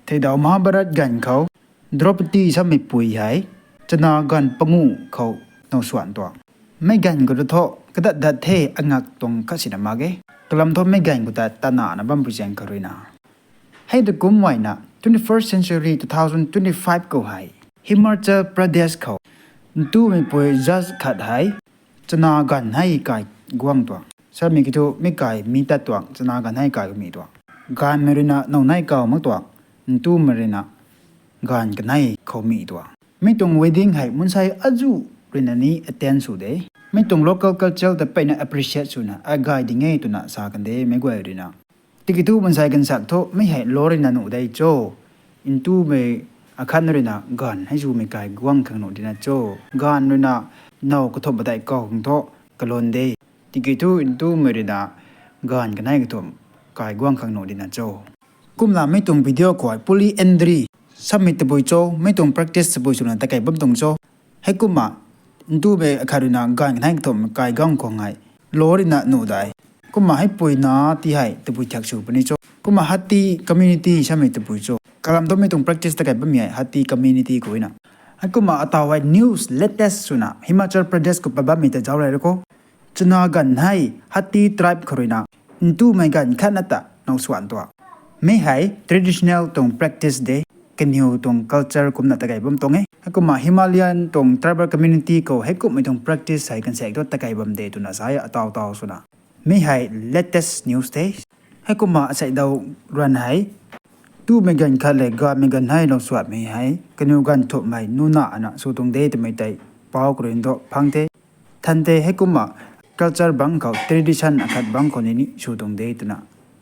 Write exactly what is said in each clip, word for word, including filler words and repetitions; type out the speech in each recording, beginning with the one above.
Theidau Mahabharat ganv khou Draupadi samei pui hei chana ganv panguh khou now swan tuang. Mei ganv khou ta thu kadat dat the, angak tuang khat sina mak ge. Kalam thu mei ganv khou ta tanana bampui zaeng khou ruina, hei ta kum wayna twenty-first century two thousand twenty-five khou hei Himachal Pradesh khou ntumei pui judge khat hei chana ganv hei kai guang tuang. Samei kiu thu mi kai mi tat tuang, chana ganv hei kai mi tuang. Gaanvmei ruina now nei kaw mak tuang, ntumei ruina gaanv kanei khou mi tuang. Mi tuang wedding hei mansei azuh ruina ni attend sw de. Mi tuang local culture ta peyna appreciate swna ai gay ding e twna sa kan de meic guay ruina. Tiki thu mansei kansak thu mi hei lou ruina nuh de cho. Ntumei akhat ruina gaanv hei zumei kai guang khang nuh dina cho. Gaanv ruina now kathumh padeih kaw khang thu kalwn de. Tiki thu ntumei ruina gaanv kanei kathumh kai guang khang nuh dina cho. Kumna mi tuang video khou hei polyandry samei tabui cho, mi tuang practice tabui swna takei bam tuang cho. Heikumna ntumei akhat ruina gaanv kanei kathumh kai guang khang hei lou ruina nuh de. Kumna hei puina ti hei tabui thiak sw puni cho. Kumna Hatti community samei tabui cho. Kalam thu mi tuang practice takei bammei hei Hatti community khou na. Heikumna ataw hei news latest swna Himachal Pradesh khou pat bammei ta zauc rey ru kho. Chana ganv hei Hatti tribe khou ruina ntumei ganv khatna ta now swan tuang. Mi hei traditional tuang practice de, kaniw tuang culture kumna takei bam tuang e. Heikumna Himalayan tuang tribal community khou heikumhmei tuang practice hei kansak thu takei bam de twna sa e ataw taw swna. Mi hei latest news the. Heikumna asei daw ruan hei ntumei ganv khat lev gaanvmei ganv hei now swanmei hei kaniw ganv thumhmei nuna ana sw tuang de twmei tei pau khou ruina thu phang the. Than the heikumna culture bangc khou tradition akhat bangc khou ni ni sw tuang de twna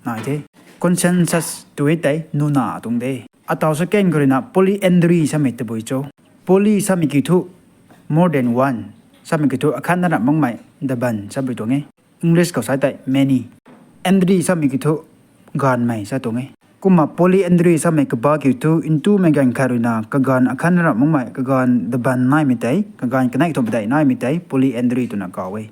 nai the. Consensus tw e tei nuna tuang de. Ataw second khou ruina polyandry samei tabui cho. Poly samei kiu thu more than one. Samei kiu thu akhatna ra makmei daban sabui tuang e. English khou sa tei many. Andry samei kiu thu gaanvmei sa tuang e. Kumna polyandry samei kaba kiu thu ntumei ganv khat ruina kagaanv akhatna ra makmei kagaanv daban naimei tei, kagaanv kanei kathumh padeih naimei tei polyandry twna kaw e.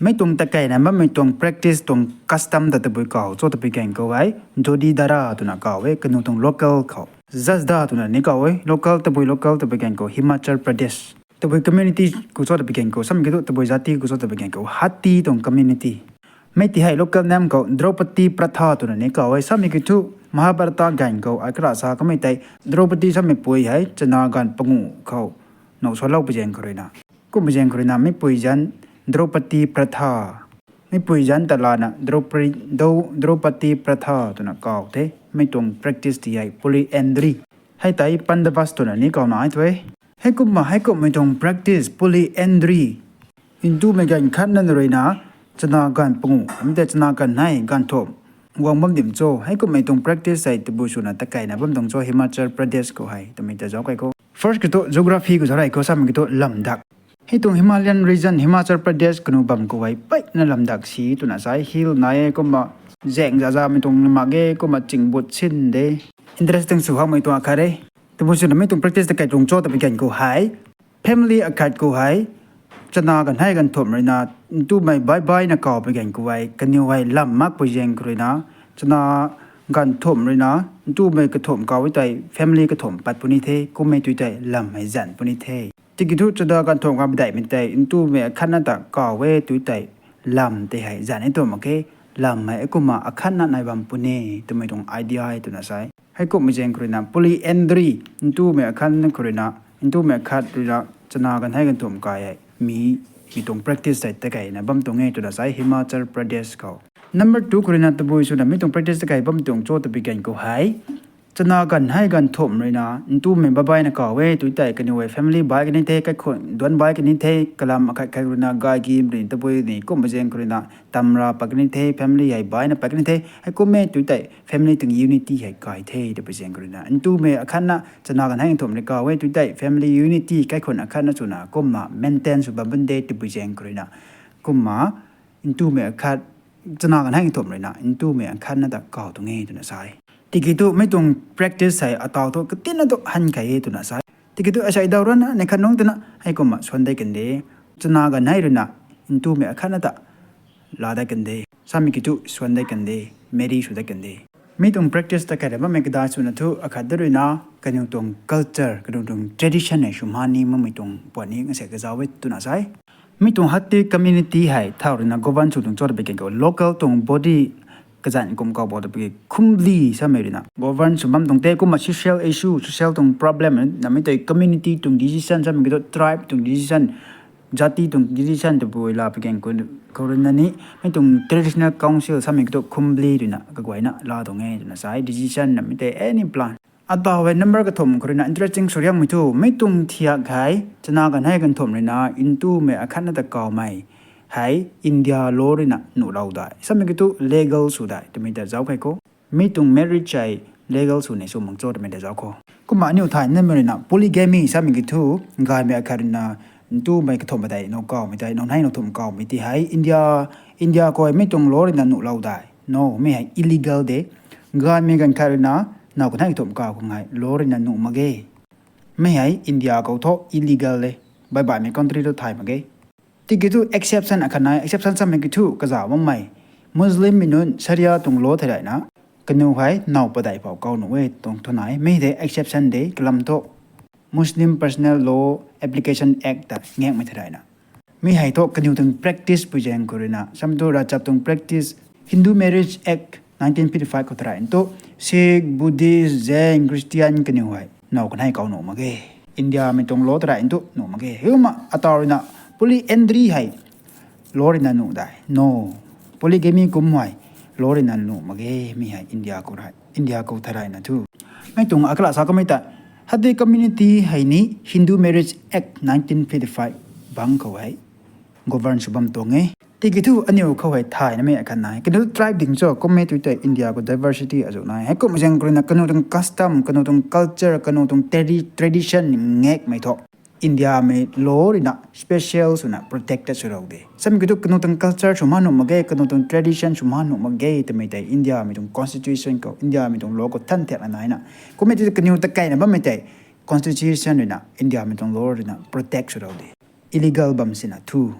Mi tuang takeina bammei tuang practice tuang custom ta tabui kaw cho tabui ganv khou hei jodi dara twna kaw e kaniw tuang local khou. Zasda twna ni kaw e local tabui local tabui ganv khou Himachal Pradesh tabui community khou cho tabui ganv khou samei kiu thu tabui jati khou cho tabui ganv khou Hatti tuang community. Mi ti hei local name khou Draupadi Pratha twna ni kaw e samei kiu thu Mahabharata ganv khou ai kara sa kamei tei Draupadi samei pui hei chana ganv panguh khou now swlou pui zaeng khou ruina. Kumpui zaeng khou ruina mipui zanc Draupadi Pratha. Mipui zanc ta lana Draupadi, Dau-, Draupadi Pratha twna kaw the. Mi tuang practice ti hei polyandry. Hei tei Pandavas twna ni kaw nai the. Heikumna heikumhmei tuang practice polyandry ntumei ganv khatna ruina chana ganv panguh mtei chana ganv hei ganv thumh guang bam dim cho. Heikumhmei tuang practice hei tabui swna takeina bam tuang cho Himachal Pradesh khou hei twmei ta zauc kai kho. First kiu thu geography khou zauc rey kho samei kiu thu lamdak. Hei tuang Himalayan region Himachal Pradesh kaniw bam khou hei peina lamdak si twna sa e hill nai e kumna zaeng zazamei tuang mak ge kumna chingbut sin de. Interesting sw hakmei tuang akhat e. Tabui swna mi tuang practice takei tuang cho tabui ganv khou hei family akhat khou hei chana ganv hei ganv thumh ruina ntumei bai baina kaw pui ganv khou hei kaniw hei lam makpui zaeng khou ruina chana ganv thumh ruina ntumei kathumh kaw e tei family kathumh pat puni the kummei tui tei lam hei zanc puni the. Tiki thu chana ganv thumh ganv padeihmei tei ntumei akhatna ta kaw e tui tei lam tei hei zanc e tw mak khe. Lam hei kumna akhatna nai bam puni twmei tuang idea e twna sa e. Heikumhmei zaeng khou ruina polyandry ntumei akhatna khou ruina ntumei akhat ruina chana ganv hei ganv thumh kai hei mi, mi tuang practice tei takeina bam tuang e twna sa e Himachal Pradesh khou. Number two khou ruina tabui swna mi tuang practice takei bam tuang cho tabui ganv khou hei chana ganv hei ganv thumh ruina ntumei bai baina kaw e tui tei kaniw hei family bai kani the, kaikhun duanc bai kani the, kalam akhat khat ruina gay gim rui tabui ni kumpui zaeng khou ruina tamra pat kani the, family hei baina pat kani the. Heikummei tui tei family tuang unity hei kai the tabui zaeng khou ruina ntumei akhatna chana ganv hei ganv thumh rui kaw e tui tei family unity kaikhun akhatna swna kumna maintain sw bam bun de tabui zaeng khou ruina. Kumna ntumei akhat chana ganv hei ganv thumh ruina ntumei akhatna ta kaw tuang e twna sa e. Tiki thu mi tuang practice hei ataw thu katinna thu han kei e twna sa e. Tiki thu asei daw ruanna ni khat nungc twna heikumna swan de kan de. Chana ganv hei ruina ntumei akhatna ta laa dat kan de. Samei kiu thu swan dat kan de, marry sw dat kan de. Mi tuang practice ta khat bammei kadai swna thu akhat da ruina, kaniw tuang culture, kaniw tuang tradition hei swmani makmei tuang puan ni ngasek kazauc e twna sa e. Mi tuang Hati community hei thau ruina govern sw tuang cho ta pui kan khou local tuang body kazanc kum kau bo ta pui Khumbli samei ruina govern sw bam tuang the. Kumna social issue, social tuang problem namei tei community tuang decision samei kiu thu tribe tuang decision, jati tuang decision ta pui la pui kan khou ruina ni, mi tuang traditional council samei kiu thu Khumbli ruina kaguayna la tuang e twna sa e. Decision namei tei any plan. Atau hei number kathumh khou ruina interesting sw riangmei thu, mi tuang thiak hei chana ganv hei ganthumh ruina ntumei akhatna ta kawmei hei India law ruina nuhlou dai samei kiu thu legal sw dai twmei ta zauc khe khou. Mi tuang marriage hei legal sw ni sw mak cho twmei ta zauc khou. Kumna aniu thay namei ruina polygamy samei kiu thu, gaymei akhat ruina ntumei kathumh padeih now kawmei tei now nei now thumh kawmei ti hei India, India khou mi tuang law ruina nuhlou dai. No, mi hei illegal de. Gaymei ganv khat ruina now kanei kathumh kaw khang hei law ruina nuh mak ge. Mi hei India khou thu illegal e. Baih baihmei country thu thay mak ge. Tiki thu exception akhat nai, exception samei kiu thu kazauh makmei Muslimmei nunc Sharia tuang law thei ruina kaniw hei now padeih pou kaw nuh e tuang thu nai. Mi de exception de, kalam thu Muslim Personal Law Application Act ta ngakmei thei ruina. Mi hei thu kaniw tuang practice pui zaeng khou ruina, samei thu ravchap tuang practice, Hindu Marriage Act nineteen fifty-five khou thei ruina thu Sikh, Buddhist, Jain, Christian kaniw hei now kanei kaw nuh mak ge. Indiamei tuang law thei ruina thu nuh mak ge. Hiuma atau ruina polyandry hei law ruina nuh dai. No, polygamy kum hei law ruina nuh mak ge. Mi hei India khou thei ruina thu. Mi tuang akala sa kamei ta, Hati community hei ni Hindu Marriage Act nineteen fifty-five bang khou hei govern sw bam tuang e. Tiki thu aniu khou hei thay namei akhat nai. Kaniw tribe ding cho, kummei tu tei India khou diversity azuh nai. Heikum zaeng khou ruina kaniw tuang custom, kaniw tuang culture, kaniw tuang tradi-, tradition ngakmei thu Indiamei law ruina special swna protected swlou de. Samei kiu thu kaniw tuang culture sw ma nuh mak ge, kaniw tuang tradition sw ma nuh mak ge twmei tei Indiamei tuang constitution khou, Indiamei tuang law khou than thiak la naina. Kummei tu kaniw ta kaina bammei tei constitution ruina Indiamei tuang law ruina protect swlou de. Illegal bam sina thu.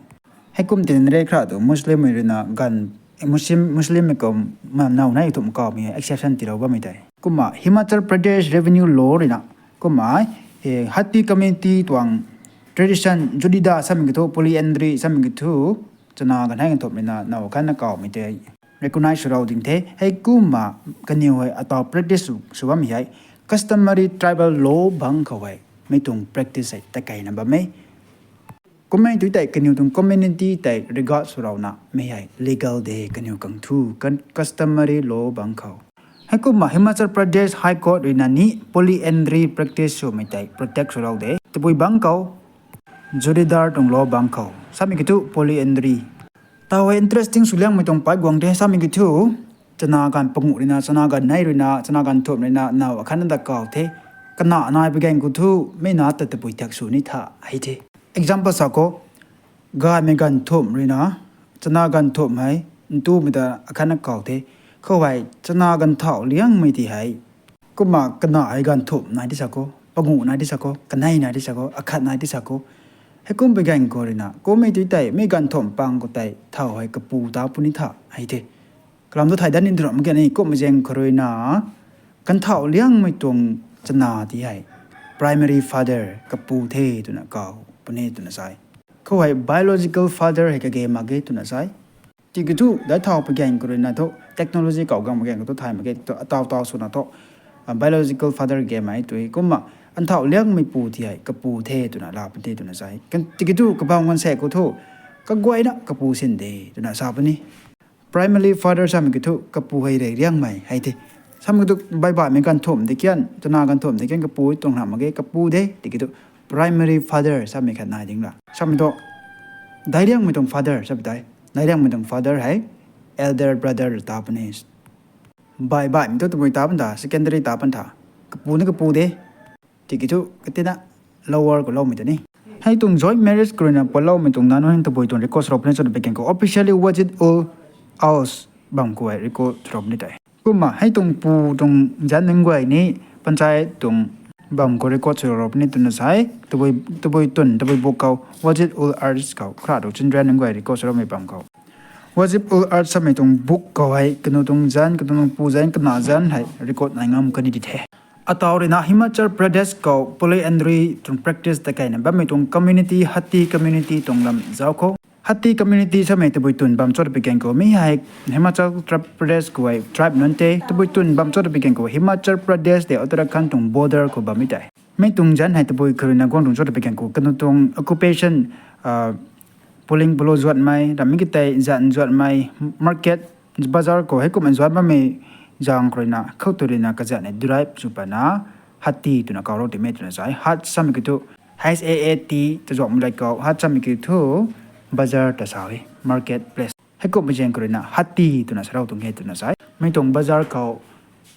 Heikum tin re khra tu Muslimmei ruina ganv, Muslim, Muslimmei khou ma now nei thumh kawmei exception tiilou bammei tei. Kumna Himachal Pradesh Revenue Law ruina. Kumna, eh, Hati community tuang tradition, jotidar samei kiu thu, polyandry samei kiu thu, chana ganv hei ganthumh ruina now khatna kawmei tei recognize swlou ding the. Heikumna kaniw hei atau practice sw, sw bammei hei customary tribal law bang khou hei mi tuang practice hei ta kaina bam e. Kummei tu tei kaniw tuang community tei regard swlouna mi hei legal de kaniw khang thu, customary law bang khou. Heikumna Himachal Pradesh High Court ruina ni polyandry practice swmei tei protect swlou de. Tabui bang khou, jotidar tuang law bang khou. Samei kiu thu polyandry. Tau hei interesting sw liangmei tuang pui guang the samei kiu thu. Chana ganv panguh ruina, chana ganv nei ruina, chana ganv thumh ruina now akhatna ta kaw the. Kana nai pui gan khou thu, mi na ta tabui thiak sw ni tha hei the. Example sa khou, gaymei ganv thumh ruina, chana ganv thumh hei ntumei ta akhatna kaw the. Khou hei chana ganv thauh liangmei ti hei. Kumna kana hei ganv thumh nai ti sa khou, panguh nai ti sa khou, kanei nai ti sa khou, akhat nai ti sa khou. Heikum pui gan khou ruina kummei tu tei mi ganv thumh pang khou tei thau hei kapu ta puni tha hei the. Kalam thu thay dat ni drum ge ni, kummei zaeng khou ruina ganv thauh liangmei tuang chana ti hei primary father, kapu the twna kaw puni twna sa e. Khou hei biological father hei kage mak ge twna sa e. Tiki thu dai thau pui gan khou ruina thu technology kaw gang mak ge, khou thu thay mak ge, atau tau swna thu biological father kage mak e tu. Kumna ganv thauh liangmei pu ti hei kapu the twna la puni twna sa e. Tiki thu kabam ganv se khou thu kaguayna kapu sin de twna sa puni. Primary father samei kiu thu kapu hei rey riangmei hei the. Samei kiu thu baih baihmei ganv thumh de kian, chana ganv thumh de kian kapu tuang na mak ge, kapu de. Tiki thu primary father samei khat nai ding la. Samei thu dai riangmei tuang father samei tei, dai riangmei tuang father hei elder brother ta puni. Baih baihmei thu tabui ta pan tha, secondary ta pan tha. Kapu ni kapu de. Tiki thu katina lower khou loumei ta ni. Hei tuang joint marriage khou ruina paloumei tuang nunc hei tabui tuang record swlou puni cho ta pui gan khou officially wajib-ul-ars bam khou hei record swlou puni tei. Kumna hei tuang pu tuang zanc nunc guay ni panchayat tuang bam khou record swlou puni twna sa e. Tabui, tabui tun, tabui buk khou wajib-ul-ars khou khra tu children nunc guay record swloumei bam khou. Wajib-ul-Ard samei tuang book khou hei kanu tuang zanc, kanu tuang pu zanc, kana zanc hei record nai ngam kan ni di the. Ataw ruina Himachal Pradesh khou polyandry tuang practice ta keyna bammei tuang community, Hatti community tuang lam zauc khou. Hatti community samei tabui twn bam cho ta pi gan khou mi hei Himachal Pradesh khou hei tribe nunc the, tabui twn bam cho ta pi gan khou Himachal Pradesh de Uttarakhand tuang border khou bammei tei. Mi tuang zanc hei tabui kha ruina guang tuang cho ta pi gan khou kanu tuang occupation, puling pulu zuatmei, rammei katei zanc zuatmei, market, bazar khou heikumna zuat bammei zaeng kha ruina khou tu ruina kazanc hei derive sw pana Hatti twna kaw rou timei twna sa e. Hat samei kiu thu H A A T ta zuanmei lai khou, hat samei kiu thu bazar ta sa e, market place. Heikumhmei zaeng kha ruina Hatti twna sa rou tuang e twna sa e. Mi tuang bazar khou,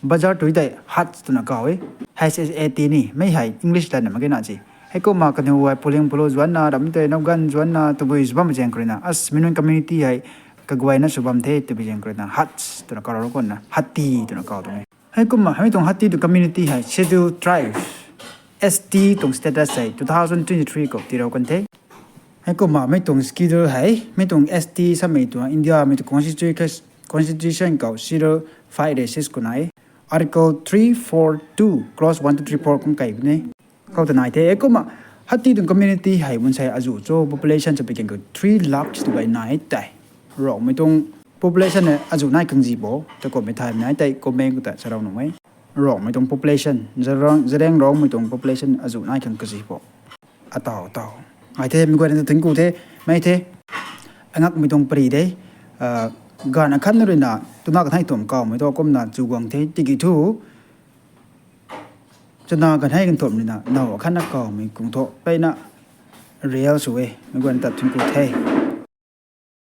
bazar tu tei hat twna kaw e. H A A T ni, mi hei English lat na mak ge na si. Heikumna kaniw hei puling pulu zuanna, rammei tei nowgan zuanna, tabui sw bammei zaeng kha ruina, as mi nunc community hei kaguayna sw bam the, tabui zaeng kha ruina hat twna kaw rou khou na, Hatti twna kaw tuang e. Heikumna, hei tuang Hatti tuang community hei Scheduled Tribe, S T tuang status hei two thousand twenty-three khou tii rou kan the. Heikumna, mi tuang schedule hei, mi tuang S T samei tuang India mei tuang constitu-, constitution khou schedule five de six khou nai. Article three four two, clause one, two, three, four kum kei puni. Khou ta nai the, heikumna Hatti tuang community hei mansei azuh cho population sa pi gan khou three lakhs tu gay nai tei. Rongmei tuang population hei azuh nai khang zi bo, ta kummei thay nai tei comment khou ta sa rou nuh e. Rongmei tuang population, Zeliang, Zeliangrongmei tuang population azuh nai khang kazi bo. Ataw, ataw. Ai the, mei guayna ta thingku the, mei the. Angakmei tuang pari de. Ganv akhatna ruina twna kanei tuam kawmei thu kumna chu guang the, tiki thu chana kanei kan tuam ruina now akhatna kawmei kung thu peyna real sw e, mei guayna ta thingku the.